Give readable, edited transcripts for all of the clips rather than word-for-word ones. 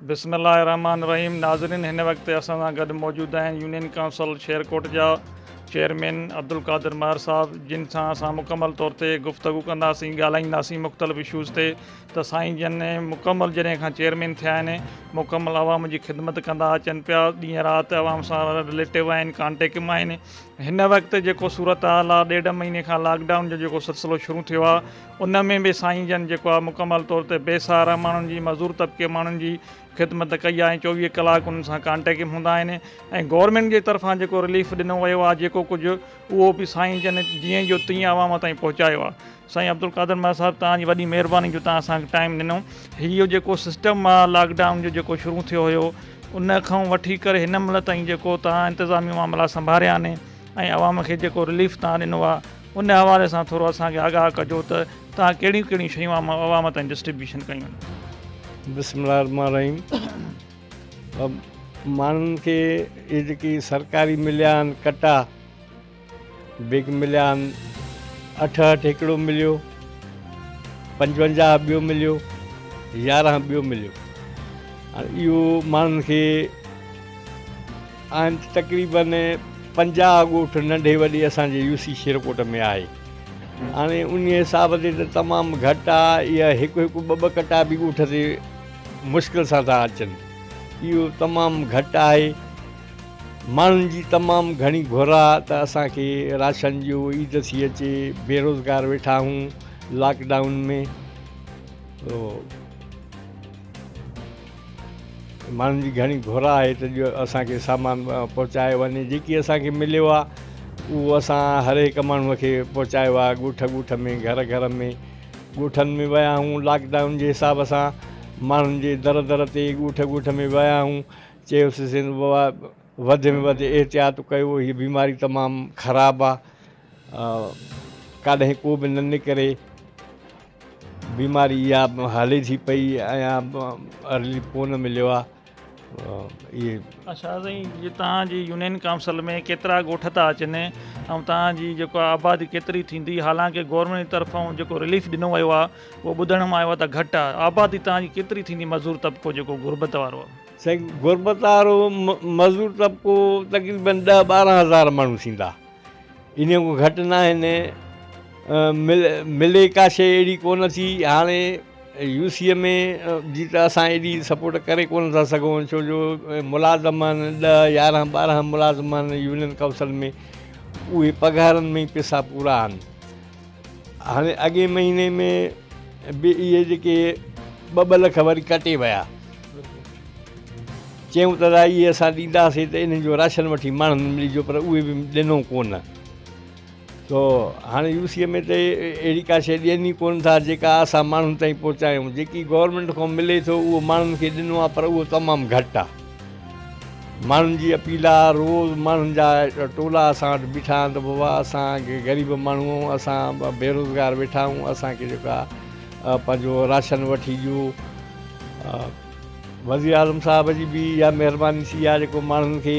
بسم الله الرحمٰن الرحيم ناظرين هن وقت اسان سان گڏ موجود آهن يونين ڪائونسل شيرڪوٽ جا چيئرمين عبدالقادر مهر صاحب جن سان اسان مڪمل طور تي گفتگو ڪنداسين ڳالهائينداسين مختلف اشوز تي ته سائين جن مڪمل جڏهن کان چيئرمين ٿيا آهن مڪمل عوام جي خدمت ڪندا اچن پيا ڏينهن رات عوام سان رليٽو آهن ڪانٽيڪٽ ۾ آهن هن وقت جيڪو صورتحال آهي ڏيڍ مهيني کان لاڪ ڊائون جو جيڪو سلسلو شروع ٿيو آهي ان ۾ به سائين جن جيڪو آهي مڪمل طور تي بي سهارا ماڻهن جي مزور طبقي ماڻهن جي خدمت ڪئي آهي ۽ 24 ڪلاڪ انهن سان ڪانٽيڪٽ ۾ هوندا آهن ۽ گورنمينٽ جي طرفان جيڪو رليف ڏنو ويو آهي جيڪو ڪجهه اهو به سائين جن جيئن جو تيئن عوام تائين پهچايو آهي سائين عبدالقادر مهر صاحب توهان جي وڏي مهرباني جو توهان اسان کي ٽائيم ڏنو هي جيڪو سسٽم آهي لاڪ ڊائون جو جيڪو شروع ٿيو هيو ان کان وٺي ڪري هن مهل تائين جيڪو توهان انتظامي معاملا سنڀاريا آهن ۽ عوام کي جيڪو رليف توهان ڏنو آهي ان حوالي سان ٿورو اسان کي آگاهه ڪجو ته توهان ڪهڙيون ڪهڙيون شيون عوام تائين ڊسٽريبيوشن ڪيون آهن. بسم الله الرحمٰن الرحيم ماڻهن کي اهي جيڪي سرڪاري مليا آهن ڪٽا بيگ مليا آهن 68 هڪڙو مليو 55 ٻيو مليو 11 ٻيو مليو هاڻي اهو ماڻهن کي آهن ته تقريبن 50 ڳوٺ ننڍي وڏي اسان جي يو سي شيرڪوٽ ۾ آهي. هاڻي انهي حساب تي ته تمام گهٽ آ اها هڪ هڪ ٻه ٻه ڪٽا به ڳوٺ تي مشڪل سان ٿا اچن. اهو تمام گهٽ آهي. ماڻهن جي تمام گهڻي گهر آ ته اسان کي راشن ڏيو عيد ٿي اچي بيروزگار ويٺا آهون لاڪ ڊائون ۾. ماڻهن جي گهڻي گهر آهي ته جو اسان کي سامان پهچايو وڃي جيڪي اسان کي مليو آهي اهو اسان هر هڪ ماڻهوء کي پهچايو آهي ڳوٺ ڳوٺ ۾ گهر گهر ۾ ڳوٺن ۾ ويا آهيون لاڪ ڊائون جي حساب سان ماڻهن جي در در تي ڳوٺ ڳوٺ ۾ ويا آهيون چيوسين بابا وڌ ۾ وڌ احتياط ڪيو هي بيماري تمام خراب آهي ڪاڏهين ڪو به نه نڪري بيماري اها هلي ٿي پئي ۽ رليف ڪونه مليو آهي اهي. اڇا سائين جي توهان جي يونين ڪائونسل ۾ ڪيترا ڳوٺ ٿا اچن ۽ توهان جي جيڪو آبادي ڪيتري ٿيندي حالانڪه گورنمينٽ جي طرفان جيڪو رليف ڏنو ويو آهي اهو ٻڌڻ ۾ آيو آهي ته گهٽ آهي آبادي توهان جي ڪيتري ٿيندي مزور طبقو جيڪو غربت وارو آهي. سائين غربت وارو مزور طبقو تقريبن 10 12 هزار ماڻهو ٿيندا. انهيء کان گهٽ ناهن. ملي ڪا شيء اهڙي ڪونه ٿي. هاڻي يو سيء ۾ جي ته اسان ايڏي سپورٽ ڪري ڪونه ٿا سگهون ڇو جو ملازم آهن 10 11 12 ملازم آهن يونين ڪائونسل ۾ اهي پگهارن ۾ ئي پئسا پورا آهن. هاڻي اڳئين مهيني ۾ به اهي جيڪي ٻه ٻه لک وري ڪٽي ويا. چيائون ته ادا اهي اسان ڏينداسين ته انهن جو راشن وٺي ماڻهن ۾ ڏجو پر اهي به ڏنو ڪونه. سو هاڻي يو سيء ۾ ته اهڙي ڪا شيء ڏين ئي ڪونه ٿا جيڪا اسان ماڻهن تائين پهچايون. جيڪي گورنمينٽ کان ملي ٿو اهو ماڻهن کي ڏنو آهي پر اهو تمام گهٽ آهي. ماڻهن جي اپيل آهي روز ماڻهن جا ٽولا اسان وٽ بيٺا آهن ته بابا اسان غريب ماڻهو آهيون اسان بيروزگار ويٺا آهيون اسان کي جيڪو آهي پنهنجو راشن وٺي ڏيو. وزيراعظم صاحب جي به اها مهرباني ٿي آهي جيڪو ماڻهن کي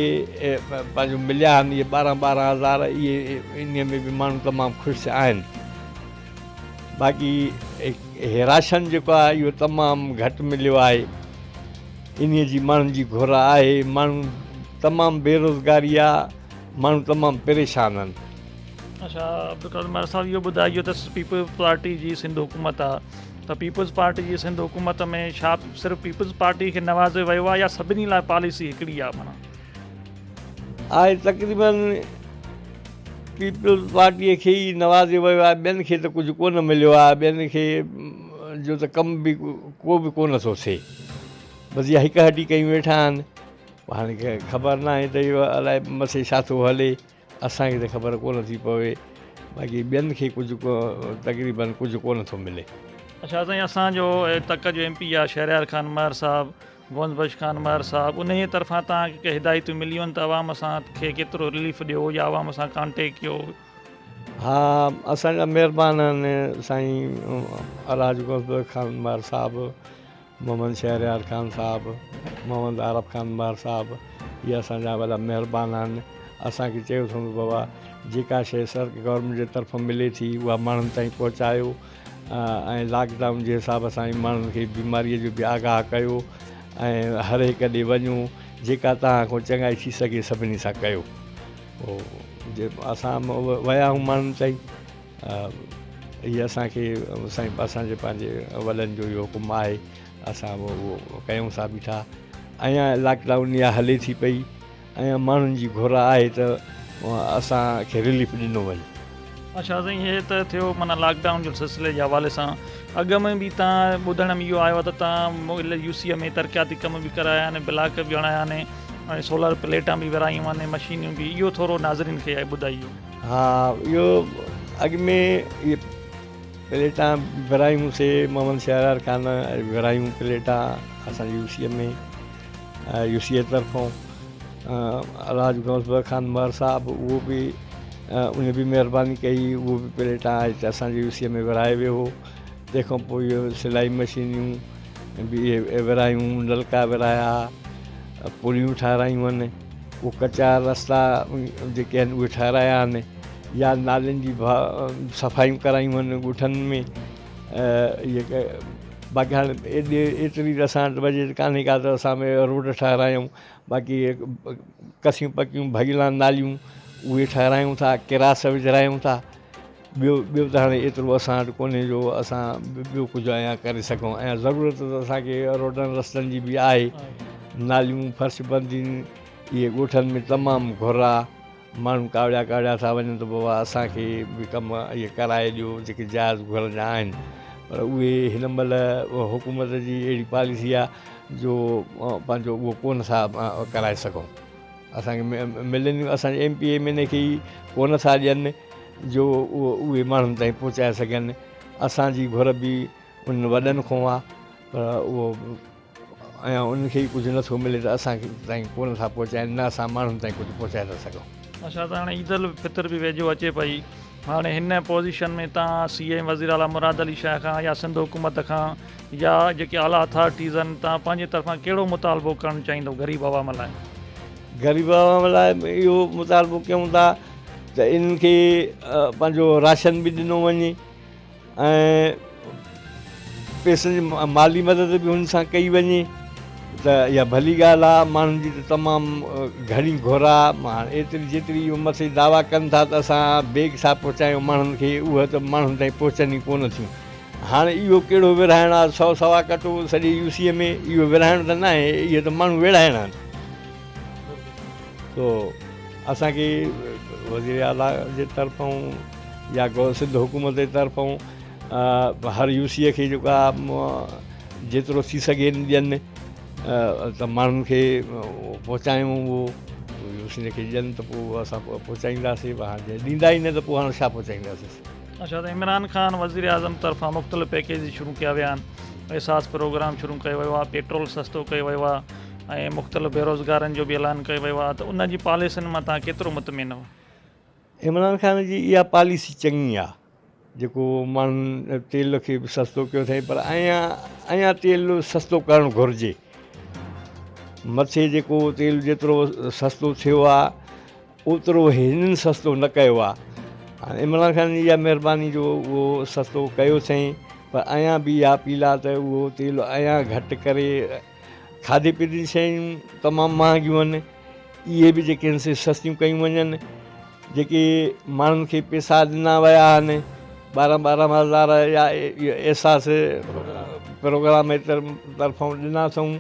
پنهنجو مليا آهن اهي 12 12 هزار اهي انهي ۾ به ماڻهو تمام خوش آهن باقي راشن جيڪو آهي اهو تمام گهٽ مليو آهي انهي جي ماڻهن جي گهر آهي ماڻهو تمام بيروزگاري آهي ماڻهو تمام پريشان آهن. اڇا عبدالقادر مهر صاحب اهو ٻڌائجو ته پيپلز پارٽي جي سنڌ حڪومت آ ته پيپلز پارٽي جي سنڌ حڪومت ۾ ڇا صرف پيپلز پارٽي کي نوازيو ويو آ يا سڀني لاء پاليسي هڪڙي آ معنيٰ؟ آهي تقريبن پيپلز پارٽي کي ئي نوازيو ويو آهي ٻين کي ته ڪجهه ڪونه مليو آهي ٻين کي جو ته ڪم به ڪو به ڪونه ٿو ٿئي بس اها هڪ هٽي ڪيون ويٺا آهن هاڻي خبر ناهي ته اهو الائي مٿي ڇا ٿو هلي اسان کي ته خبر ڪونه ٿي پوي باقي ٻين کي ڪجهه تقريبن ڪجهه ڪونه ٿو ملي. اڇا سائين اسان جو تڪ جو ايم پي آ شهريار خان مهر صاحب غوث بخش خان مهر صاحب انهيء طرفان توهان کي ڪي هدايتون مليون آهن ته عوام سان کي ڪيترو رليف ڏيو يا عوام سان ڪانٽيڪ ڪيو. ها اسان جا مهربان آهن سائين الحاج غوث بخش خان مهر صاحب محمد شهريار خان صاحب، محمد عارف خان مهر صاحب اهي اسان جا وڏا مهربان آهن. اسان کي چيو اٿئون ته بابا جيڪا شيء سر گورنمينٽ جي طرفان ملي ٿي اها ماڻهن تائين پهچايو ۽ لاڪ ڊائون جي حساب سان ئي ماڻهن کي بيماريء جو به آگاهه ڪيو ۽ هر هڪ ڏي وڃو جيڪا توهان کان چڱائي ٿي سگهي سڀني سان ڪيو. پوء جي اسان ويا آهيون ماڻهن تائين هي اسان کي سائين اسان جي پنهنجي وڏن جو اهو حڪم آهي اسان اهو ڪيون ٿا بيٺا اڃا لاڪ ڊائون اها هلي ٿي پئي ۽ ماڻهن جي گهر آهي ته اسان کي رليف ڏنو وڃي. اڇا سائين هي ته ٿيو معنيٰ لاڪ ڊائون جو سلسلي جي حوالي سان اڳ ۾ به تان ٻڌڻ ۾ اهو آيو آهي ته تان يو سي ۾ ترقياتي ڪم به ڪرايا آهن بلاڪ به هڻايا آهن ۽ سولر پليٽان به ورهايون آهن مشينيون به اهو ٿورو ناظرين کي ٻڌائيو. ها اهو اڳ ۾ اهي پليٽان ورهايون سي محمد شهريار خان ورهايون پليٽان اسان جي يو سي ۾ يو سي طرفون الحاج غوث بخش خان مهر صاحب اهو به ان به مهرباني ڪئي اهو به پليٽان هتي اسان جي يو سي ۾ ورهائي ويو هو تنهن کان پوء اهو سلائي مشينيون به اهي ورهايون نلڪا ورهايا پليون ٺهرايون آهن اهو ڪچا رستا جيڪي آهن اهي ٺهرايا آهن يا نالين جي صفايون ڪرايون آهن ڳوٺن ۾ اهي باقي هاڻي ايڏي ايتري ته اسان وٽ بجيٽ ڪانهي ڪا ته اسان ۾ روڊ ٺهرايون باقي ڪسيون پڪيون ڀڳل ناليون اهي ٺهرايون ٿا ڪراس وجهرايون ٿا ٻيو ٻيو ته هاڻي ايترو اسان وٽ ڪونهي جو اسان ٻيو ڪجهه اڃا ڪري سگهون ۽ ضرورت ته اسانکي روڊن رستن جي به آهي ناليون فرش بنديون اهي ڳوٺن ۾ تمام گهرا ماڻهو ڪاوڙيا ڪاوڙيا ٿا وڃن ته بابا اسان کي به ڪم اهي ڪرائي ڏيو جيڪي جائز گهرن جا آهن پر اهي هن مهل حڪومت جي اهڙي پاليسي آهي جو پنهنجو اهو ڪونه ٿا ڪرائي سگهون اسان کي ملن اسان جي M P A M N A کي ئي ڪونه ٿا ڏين جو اهو اهي ماڻهن تائين پهچائي سگهن اسان جي گهر به انهن وڏن کان آهي پر اهو ۽ انهن کي ئي ڪجهه نه ٿو ملي ته اسان تائين ڪونه ٿا پهچائين نه اسان ماڻهن تائين ڪجهه پهچائي ٿا سگهون. اڇا ته هاڻي عيد الفطر به ويجهو اچي پئي هاڻي هن پوزيشن ۾ تان سي ايم وزير اعليٰ مراد علي شاهه کان يا سنڌ حڪومت کان يا جيڪي اعليٰ اٿارٽيز آهن تان پنهنجي طرفان ڪهڙو مطالبو ڪرڻ چاهيندو غريب عوام لاء؟ غريب عوام لاء اهو مطالبو ڪيون ٿا ته انهن کي پنهنجو راشن به ڏنو وڃي ۽ پئسن جي مالي مدد به هن سان ڪئي وڃي ته اها ڀلي ڳالهه آهي ماڻهن جي ته تمام گهڻي گهر آهي هاڻي ايتري جيتري اهو مٿي دعويٰ ڪن ٿا ته اسان بيگ ٿا پهچايون ماڻهن کي اهي ته ماڻهن تائين پهچن ئي ڪونه ٿيون هاڻي اهو ڪهڙو ورهائڻ آهي سو سوا ڪٽو سڄي يو سي ۾ اهو ورهائڻ ته ناهي اهي ته ماڻهو ويڙهائڻا آهن سو اسان کي وزير اعليٰ جي طرفون يا ڪو سنڌ حڪومت جي طرفون هر يو سي کي جيڪو آهي جيترو ٿي سگهي ڏين ته ماڻهن کي پهچايون اهو يو سي کي ڏين ته پوء اسان پهچائينداسين هاڻي ڏيندا ئي نه ته پوء هاڻي ڇا پهچائينداسين. اڇا ته عمران خان وزيراعظم طرفان مختلف پيڪيجز شروع ڪيا ويا آهن احساس پروگرام شروع ڪيو ويو آهي پيٽرول سستو ڪيو ويو آهي ۽ مختلف بيروزگارن جو به اعلان ڪيو ويو آهي ته ان جي پاليسين مان توهان ڪيترو مطمئن آهيو؟ عمران خان جي اها پاليسي چڱي آ جيڪو ماڻهن تيل کي به سستو ڪيو اٿائين پر اڃا اڃا تيل سستو ڪرڻ گهرجي مٿي جيڪو تيل جيترو سستو ٿيو آ اوترو هنن سستو نه ڪيو آ هاڻي عمران خان جي اها مهرباني جو اهو سستو ڪيو اٿائين پر اڃا به اها اپيل آ ته اهو تيل اڃا گهٽ ڪري کاڌي پيتي جون شيون تمام مهانگيون آهن اهي به جيڪي آهن سي سستيون ڪيون وڃن جيڪي ماڻهن کي پيسا ڏنا ويا آهن ٻارهن ٻارهن هزار يا احساس پروگرام طرفان ڏنا اٿئون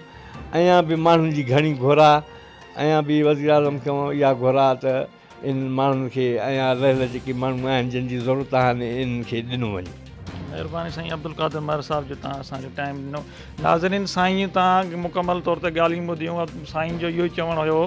اڃا به ماڻهن جي گهڻي گهر آهي اڃا به وزيراعظم کان اها گهر آهي ته انهن ماڻهن کي اڃا رهيل جيڪي ماڻهو آهن جن جي ضرورت آهن انهن کي ڏنو وڃي. مهرباني سائين عبدالقادر مهر صاحب جو توهان اسان کي ٽائيم ڏنو. ناظرين سائين توهان مڪمل طور تي ڳالهيون ٻڌيون سائين جو اهو ئي چوڻ هيو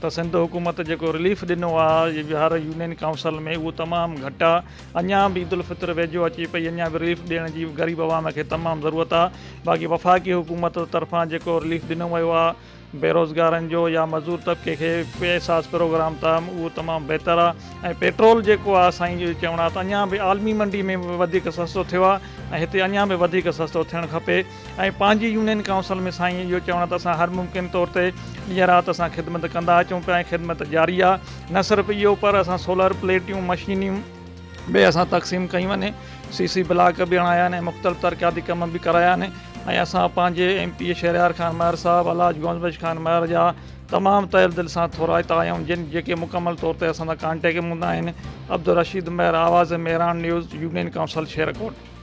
ته سنڌ حڪومت جيڪو رليف ڏنو آهي هر يونين ڪائونسل ۾ اهو تمام گهٽ آهي اڃا به عيدالفطر ويجهو اچي پئي اڃا به رليف ڏيڻ جي غريب عوام کي تمام ضرورت آهي باقي وفاقي حڪومت طرفان جيڪو رليف ڏنو ويو آهي بيروزگارن جو يا مزور طبقي کي احساس پروگرام ته اهو تمام بهتر آ ۽ پيٽرول جيڪو آ سائين جو چوڻ آ ته اڃا به عالمي منڊي ۾ وڌيڪ سستو ٿيو آ ۽ هتي اڃا به وڌيڪ سستو ٿيڻ کپي ۽ پنهنجي يونين ڪائونسل ۾ سائين اهو چوڻ آ ته اسان هر ممڪن طور تي ڏينهن رات اسان خدمت ڪندا اچون پيا ۽ خدمت جاري آ نه صرف اهو پر اسان سولر پليٽيون مشينيون به اسان تقسيم ڪيون آهن سي سي بلاڪ به هڻايا آهن ۽ مختلف ترقياتي ڪم به ڪرايا آهن ۽ اسان پنهنجي M P A Shehryar Khan Mahar صاحب الحاج غوث بخش خان مهر جا تمام تهل دل سان ٿورائتا آهيون جن جيڪي مڪمل طور تي اسان سان ڪانٽيڪٽ ۾ هوندا آهن Abdul Rashid Mahar Awaz Mehran news union council Sherkot.